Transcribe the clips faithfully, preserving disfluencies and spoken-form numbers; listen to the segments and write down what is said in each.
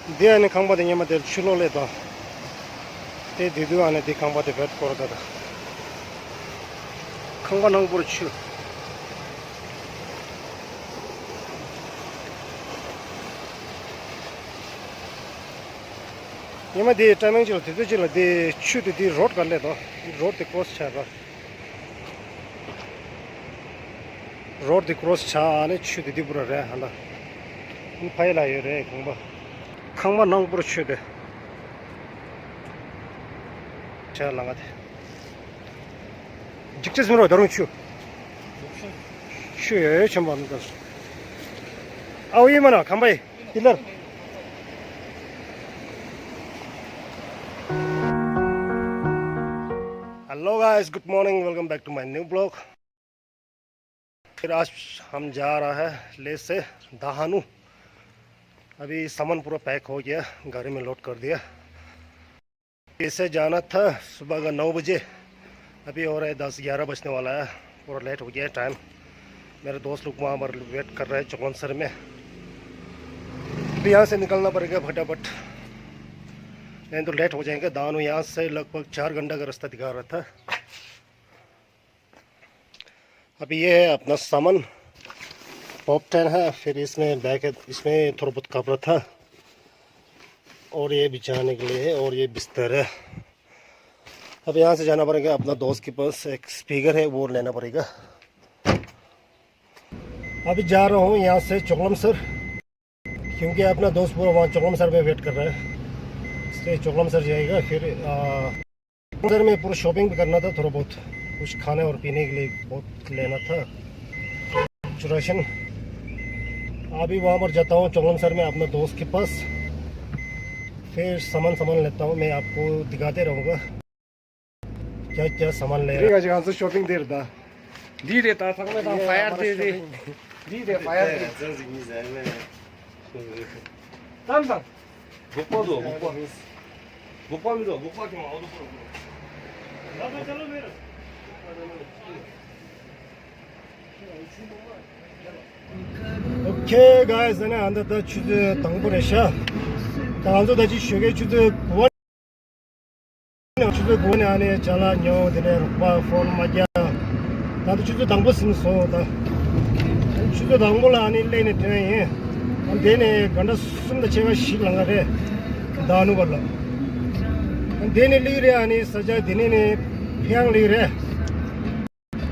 འདི་ཨ་ནི་ཁང་པ་དེ་སྔོན་མ་དེར་ཆུ་ལོག་སླེབས་དང་། དེ་དེ་དུས་ཨ་ནི་དེ་ཁང་པ་དེ་བེད་སྐོར་ད་ད། ཁང་པ་ནང་པུར་ཆུ། སྔོན་མ་དེ་ཊའི་མིང་ཅིག་ལ་དུས་ཚོད་ཅིག་ལ་དེ་ཆུ་དེ་དེ་རོཌ་ག་སླེབས་དང་། རོཌ་དེ་ཀོ་རོ་སི་བྱས་པ། རོཌ་དེ་ཀོ་རོ་སི་བྱས་ཨ་ནི་ཆུ་དེ་དེ་པུར་རེད་ཧ་ད། ཕ་ཡི་ལ་ཡོད་རེད་ཁང་པ། ཁང་པ་ནང་པུར་ཆུ་དེ། བྱས་ལ་ང་དེ། འཇིགས་ཅེས་མི་རོ་ད་རུང་ཆུ། ཆུ་ཡོད་ཡོད་ཆེན་པོ་མི་འདུག་ཨའོ་ཡི་མ་ན་ཁང་པའི་ཏི་ལར། Hello guys, good morning, welcome back to my new vlog। फिर आज हम जा रहा है ले से दहानू। अभी सामान पूरा पैक हो गया, गाड़ी में लोड कर दिया। कैसे जाना था सुबह का नौ बजे, अभी हो रहा है दस ग्यारह बजने वाला है, पूरा लेट हो गया है टाइम। मेरे दोस्त लोग वहाँ पर वेट कर रहे हैं चोकलामसर में। अभी यहाँ से निकलना पड़ेगा फटाफट, नहीं तो लेट हो जाएगा। दानू यहाँ से लगभग चार घंटा का रास्ता दिखा रहा था। अभी ये है अपना सामान, पॉप टेन है, फिर इसमें बैग है, इसमें थोड़ा बहुत कपड़ा था, और ये बिछाने के लिए है, और ये बिस्तर है। अब यहाँ से जाना पड़ेगा अपना दोस्त के पास, एक स्पीकर है, वो लेना पड़ेगा। अभी जा रहा हूँ यहाँ से चोकलामसर, क्योंकि अपना दोस्त पूरा वहाँ चोकलामसर में वेट कर रहा है, इसलिए चोकलामसर जाएगा। फिर आ, चोकलामसर में पूरा शॉपिंग भी करना था थोड़ा बहुत, कुछ खाने और पीने के लिए बहुत लेना था, कुछ राशन। अभी वहाँ पर जाता हूँ चोकलामसर में अपना दोस्त के पास, फिर सामान सामान लेता हूँ, मैं आपको दिखाते रहूँगा क्या क्या सामान ले रहा है। ང་ཚོ་ཤོ་པིང་དེར་ད། འདི་རེད་ད། ཚང་མས་དང་ཕ་ཡར་དེ་རེད། འདི་རེད་ཕ་ཡར་དེ། ཙམ་དང་། སྒོག་པ་འདུག་སྒོག་པ། སྒོག་པ་མི་འདུག་སྒོག་པ་ཀྱང་ཨོ་དོ་པོ། Okay guys, ཨ་ནི་ཨ་ད་ད་ཆུ་ཚོད་དང་པོ་རེད་ཤག་ད་ང་ཚོ་ད་ཅི་ཞོགས་ཀའི་ཆུ་ཚོད་དགུ་པ། ཆུ་ཚོད་དགུ་པ་ནས་ཨ་ནི་ཅ་ལག་ཉོ། དེ་ནས་རོགས་པ་ཕོན་མ་རྒྱག་ད་ལྟ་ཆུ་ཚོད་དང་པོ་ཟིན་སོང་ད། ཆུ་ཚོད་དང་པོ་ལ་ཨ་ནི་སླེབས་ནས་ཐོན་ཡིན། ཨ་དེ་ནས་ག་འདྲ་གསུམ་དང་ཕྱེད་ཀ་ཞིག་ལང་ག་རེད། ད་ནུ་བར་ལ། ཨ་དེ་ནས་སླེབས་རེད། ཨ་ནི་ས་ཆ་དེ་ནས་ནས་ཕེང་སླེབས་རེད།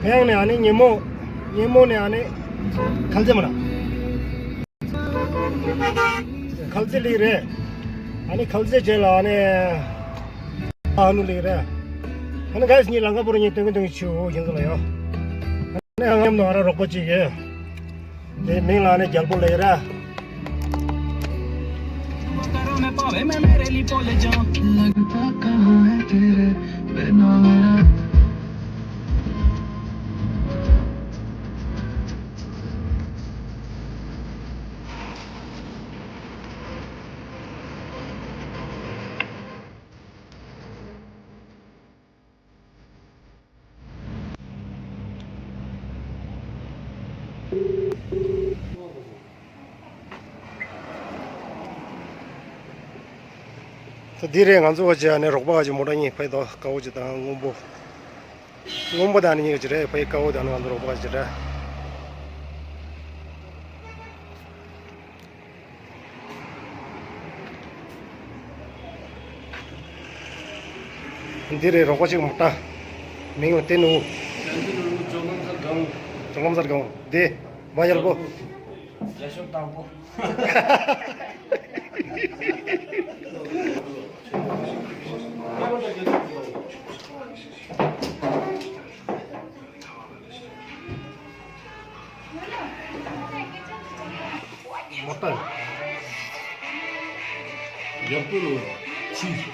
ཕེང་ནས་ཨ་ནི་ཉིན་མོ། ཉིན་མོ་ནས་ཨ་ནི་ཁལ་ཙེ་མ་ན། ཁལ་ཙེ་སླེབས་རེད། ཨ་ནི་ཁལ་ཙེ་རྗེས་ལ་ཨ་ནི་ཨ་ནུ་སླེབས་རེད། ཨ་ནི་ག་ཡིས་ངའི་ལང་ཀ་པུར་ཉིན་སྟོན་གི་སྟོན་གི་ཆུ་བོ་ཡིན་ཟེར་ལ་ཡོད། ཨ་ནི་ཨ་ངམ་ནོ་ཨ་ར་རོགས་པ་གཅིག་ཡོད། དེ་མིང་ལ་ཨ་ནི་རྒྱལ་པོ་སླེབས་རེད། ད་འདི་རེད། ང་ཚོ་བ་ཅི་ཨ་ནི་རོགས་པ་བ་ཅི་མོ་ཊ་གཉིས་ཕེབས་དོ། དཀར་པོ་ཅིག་དང་སྔོན་པོ། སྔོན་པོ་དང་ཨ་ནི་གཉིས་ཀ་ཅི་རེད། ཕེབས། དཀར་པོ་དང་ཨ་ནི་ང་ཚོ་རོགས་པ་བ་ཅི་རེད། འདི་རེད། རོགས་པ་གཅིག་མོ་ཊ། མིང་ལ་ཏེ་ནུ། ཅོ་ལམ་སར་སྒང་། ཅོ་ལམ་སར་སྒང་། འདི་བ་ཡལ་པོ། རྒྱ་ཤོག་དང་པོ། མོ་ཊ། ཡག་པོ་རེད། ཕྱི།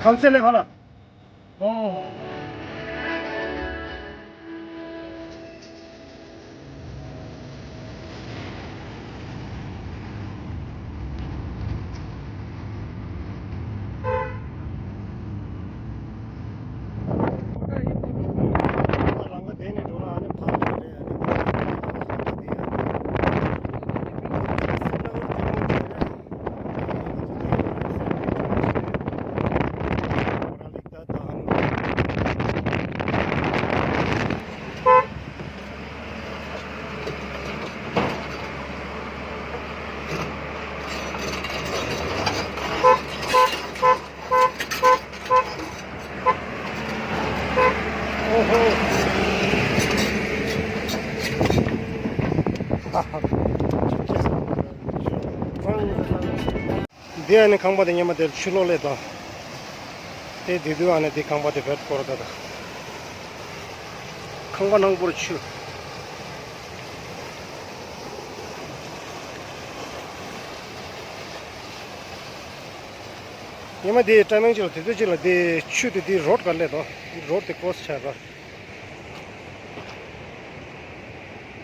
ཁམས་ཚན་ལས་ཁ་ལ། ཨོ། འདི་ཨ་ནི་ཁང་པ་དེ་ཉི་མ་དེར་ཆུ་ལོག་ལས་དང་། དེ་དེ་དུས་ཨ་ནི་དེ་ཁང་པ་དེ་བེད་སྐོར་ད་དང་། ཁང་པ་ནང་པོར་ཆུ། ཉི་མ་དེའི་ཊའི་མིང་ཅིག་ལ་དེ་ཚོ་ཅིག་ལ་དེ་ཆུ་དེ་དེ་རོཌ་ག་ལས་དང་། རོཌ་དེ་ཀོ་རོ་སི་བྱས་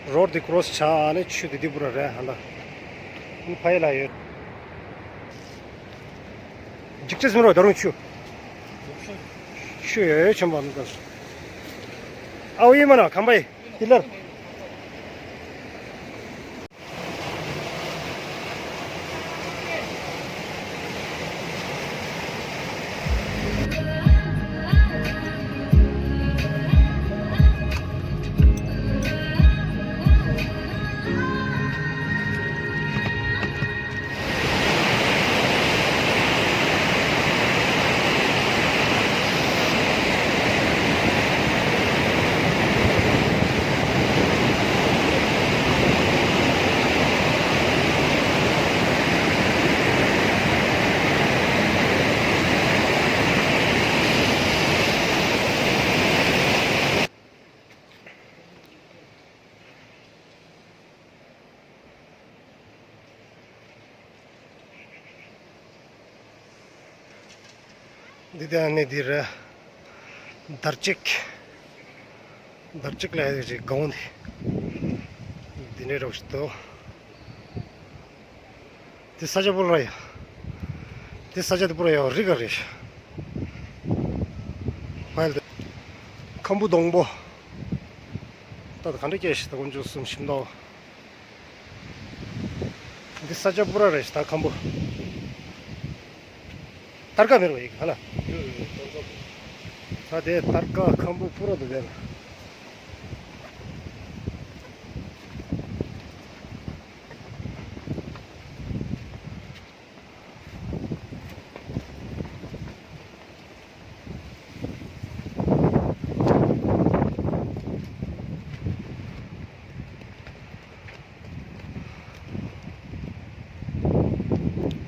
པ། རོཌ་དེ་ཀོ་རོ་སི་བྱས་ཨ་ནི་ཆུ་དེ་དེ་པུ་ར་རེད་ཧ་ད། ཨ་ནི་ཕ་ཡི་ལ་ཡོད། འཇིགས་བྱེད་སེམས་རོགས་ད་རུང་ཆུ། ཆུ་ཡོད་ཡོད་ཆེན་པོ་འདུག་ཨའོ་ཡིན་མ་ན་ཁམས་པ་ཡི་ཧི་ལར། འདི་དེ་ཨ་ནི་འདི་རེད། དར་ཅིག་དར་ཅིག་ལ་ཡོད་རེད་སྒང་འདི། འདི་ནས་རོགས་ཤིག་ཏུ། འདི་ས་ཆ་པུ་ར་ཡ། འདི་ས་ཆ་དེ་པུ་ར་ཡ་རི་ག་རེད། ཕ་ཡུལ་དེ། ཁམ་བུ་སྡོང་པོ། ད་ག་འདྲ་སྐྱེས་ཤིག་ད་དཀོན་མཆོག་གསུམ་ཤིང་ཏོག་འདི་ས་ཆ་པུ་ར་རེད་ཤག་ད་ཁམ་བུ། སྟར་ཀ་མེར་བ་ཡིག་ཧ་ལ། ད་དེ་སྟར་ཀ་ཁམ་བུ་པུ་ར་དུ་བེར།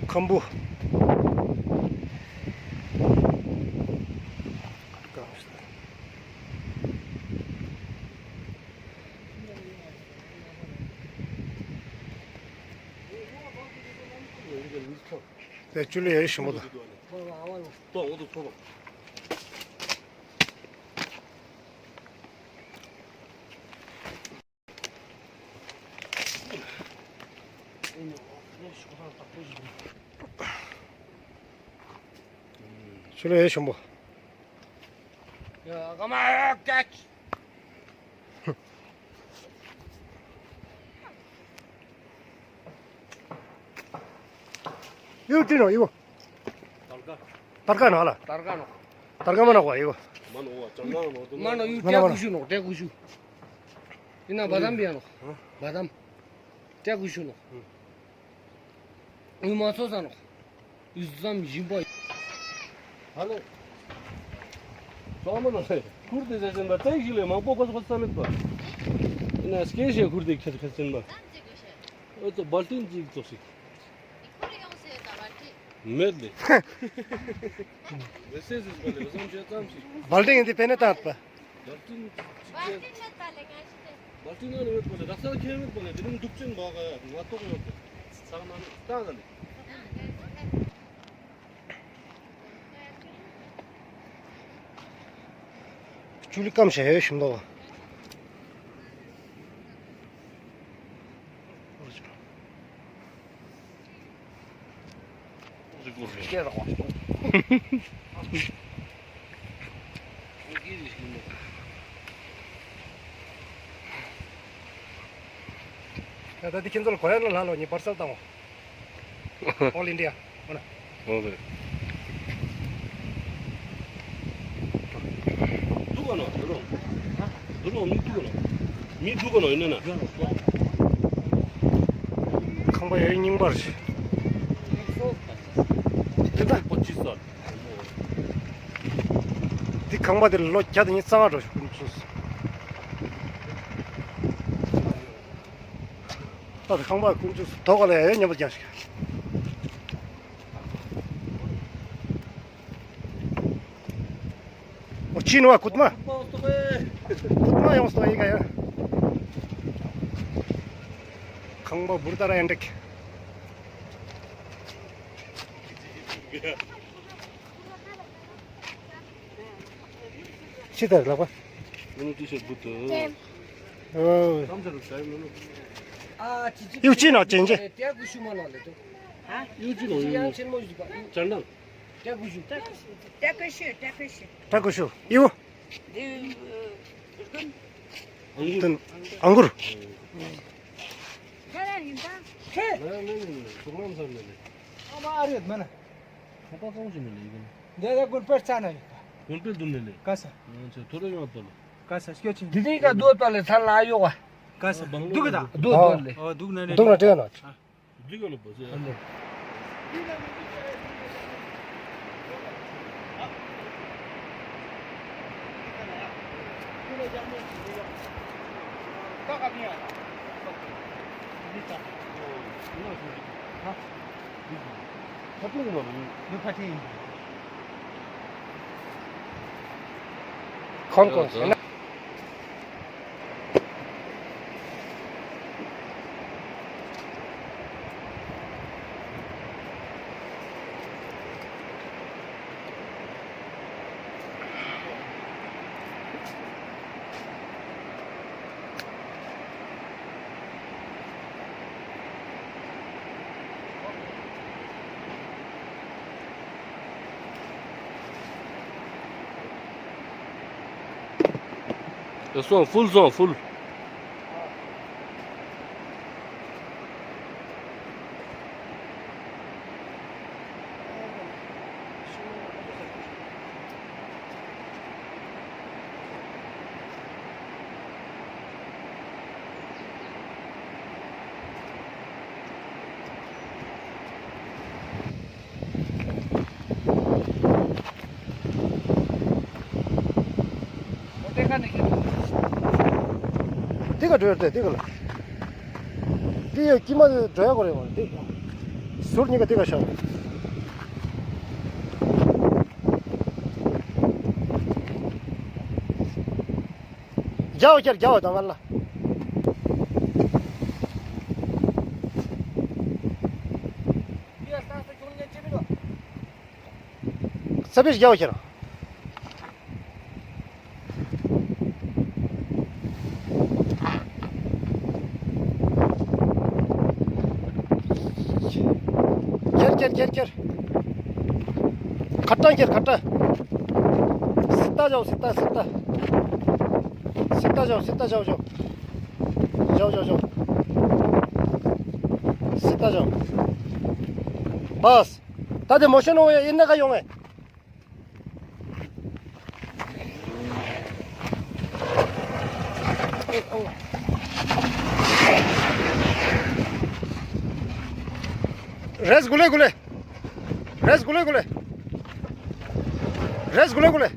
ཁམ་བུ། དེ་ཅུ་ལི་ཡ་ཞིམ་པོ་དང་། ཆུ་ལས་ཞིམ་པོ། ཡུ་ཏི་རོ་ཡུ། ཏར་ཀ་ནོ་ལ། ཏར་ཀ་ནོ། ཏར་ཀ་མ་ནོ་ཡུ། མ་ནོ་ཡུ་ཏྲ་གུ་ཤུ་ནོ་ཏྲ་གུ་ཤུ། ཡིན་ན་བ་དམ་བི་ཡ་ནོ། བ་དམ། ཏྲ་གུ་ཤུ་ནོ། ཡུ་མ་ཚོ་ས་ནོ། ཡུ་ཙམ་ཡིན་པ། ཧ་ལེ། ཙོག་མ་ནོ་ལེ། ཁུར་དེ་ཟེར་ཟིན་པ་ཏེ་ཞིག་ལས་མང་པོ་ཁོ་ཚོ་ས་མེད་པ། ཡིན་ན་སྐད་ཞེ་ཁུར་དེ་ཁྱེར་ཁྱེར་ཟིན་པ། ཨོ་ཙོ་བལ་ཏིན་ཅིག་ཙོག་ཞིག་མེད་ལེ། བལ་ཏིན་འདི་པེ་ནེ་ཏང་པ། བལ་ཏིན་ཅིག་བལ་ཏིན་མེད་པ་ལེ་ང་ཞིག་ལེ། བལ་ཏིན་ནང་ནས་མེད་པ་ལེ་རག་ས་ཁྱེད་མེད་པ་ལེ་དེ་རིང་འདུག་ཅན་བ་ག་ང་ཏོག་ཡོད་པ། ཅུ་ལི་སྐམ་ཞིག་ཡོད་ཤིང་ཏོག་ད་ལྟ་འདི་ཁྱེད་ཚོ་ལ་གོ་ཡ་ལ་ལ་ལོ་ངས་པར་སལ་བཏང་བ། All India། འོ་ན། འོ་རེད། འདུག་ག་ནོ། འདུག་རོང་། འདུག་རོང་། མི་འདུག་ག་ནོ། མི་འདུག་ག་ནོ། ཡིན་ན་ན། ཁང་པ་ཡོད་རྙིང་པར། དེ་ད་པོ་ཅི་སོ། འདི་ཁང་པ་དེ་ལོ་བརྒྱ་དང་ཉི་ཤུ་རྩ་ལྔ་འགྲོ་ཞིག་ཀུན་ཚུགས། ད་ཁང་པ་ཀུན་ཚུགས་དོ་ག་ལ་ཡ་ཡ་མཉམ་པ་རྒྱག་ཞིག། ཨོ་ཅི་ནོ་ཨ་ཀུད་མ། ཀུད་མ་ཡོང་སྟོ་ཨི་ག་ཡ། ཁང་པ་འབུར་ཏ་ར་ཡན་འགྲིག། ཕྱི་ལྟར་ལག་པ། ཨ་ནི་ཏི་ཤར་བུ་ཏོ། ཨོ། ཨ་ཅི་ཅི། ཡུ་ཅི་ན་ཅན་ཅེ། ཏེ་གུ་ཤུ་མ་ན་ལེ་ཏོ། ཧ། ཡུ་ཅི་ན་ཡུ། ཡང་ཆེན་མོ་ཞིག་པ། ཅན་ན། ཏེ་གུ་ཤུ། ཏེ་གུ་ཤུ། ཏེ་གུ་ཤུ། ཏེ་གུ་ཤུ། ཡུ། ཏེ་གུ་ཤུ། ཡུ། ཨང་གུར། ཨང་གུར། ཁྱེད་རང་ཡིན་ད། ཁྱེད། ང་ནི་ཚོང་ལམ་སར་ནས་ལེ། ཨ་མ་ཨ་རེད་མ་ན། ཁ་པར་གང་བྱུང་ནས་ལེ་ཡིན། འདི་ལ་དགོན་པར་རྩ་ན་ཡོད་པ། དགོན་པའི་མདུན་ནས་ལེ། ག་ས། ང་ཚོ་ཐོ་རེ་ཡོང་བ་ལེ། ག་ས་སྐྱོ་ཆེན། དེ་རིང་ཀ་སྡོད་པ་ལེ་ཚ་ལ་ཡོག་བ། ག་ས། འདུག་གི་ད། སྡོད་སྡོད་ལེ། ཨ་འདུག་ན་ནས་འདུག་ན་ལེ། དྲན་ན། འདི་ག་ལ་བོ་ཟེར། ཁོང་ཁོང་ཟེར་ན། སོང་ཕུལ། སོང་ཕུལ། དེ་ག་འགྲོ་ཡ་རེད། དེ་ག་ལ། དེ་ཡ་དཀྱིལ་མ་འགྲོ་ཡ་གོ་རེད་མ་རེད། དེ་ཟུར་གཉིས་ཀ་དེ་ག་བཞག། རྒྱ་བོ་ཁྱེར། རྒྱ་བོ་དང་ང་ལ། ས་བིས་རྒྱ་བོ་ཁྱེར། ཁྱེར་ཁྱེར་ཁྱེར་ཁྱེར། ཁ་ཏང་ཁྱེར། ཁ་ཏང་། སི་ཏ་བཞག་སི་ཏ། སི་ཏ། སི་ཏ་བཞག་སི་ཏ་བཞག་བཞག། བཞག་བཞག་བཞག། སི་ཏ་བཞག། བས། ད་དེ་མོ་ཤེ་ནོ་ཡ་ཡིན་ན་ག་ཡོང་ངེ། རེས་གུ་ལེ་གུ་ལེ། རེས་གུ་ལེ་གུ་ལེ། རེས་གུ་ལེ་གུ་ལེ།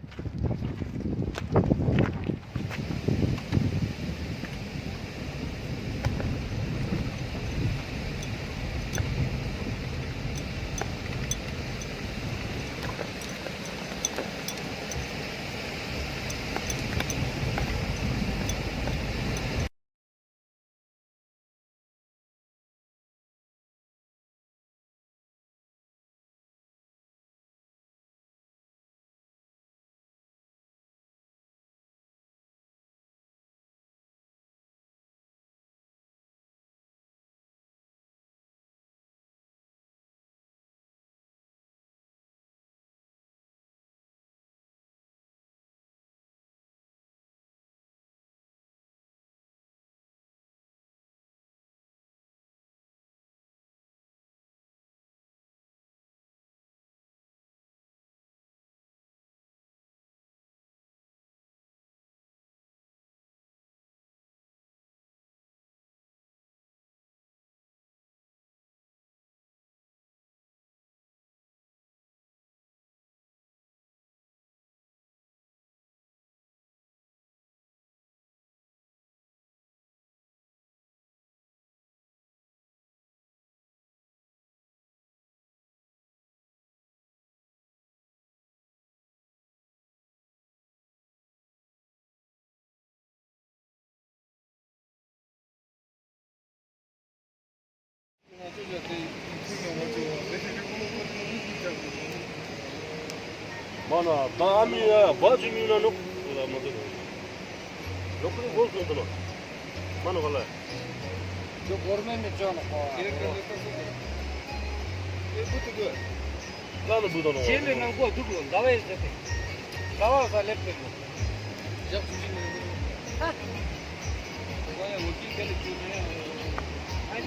མ་ན་ད་ཨ་མི་ཡ་བ་ཅི་མི་ན་ནོ། ལོ་ལོ་ཀུ་རི་གོ་སོང་དུ་ལོ། མ་ནོ་ག་ལ། ཇོ་གོར་མེ་མི་ཅོ་ནོ་ཁོ། ལ་ལ་བུ་དང་ལོ། ཁྱེད་ལས་ནང་གོ་འདུག་ལོ། ཟླ་བ་ཡི་ཟེར་ཏེ། ཟླ་བ་ས་ལེབ་ཏེ་ལོ། ཞག་ཆུ་ཆུ་ནས་འདུག་ལོ། ཧ། ཁོ་ཡ་འོ་ཀི་ཀ་ལི་ཅུ་ནས།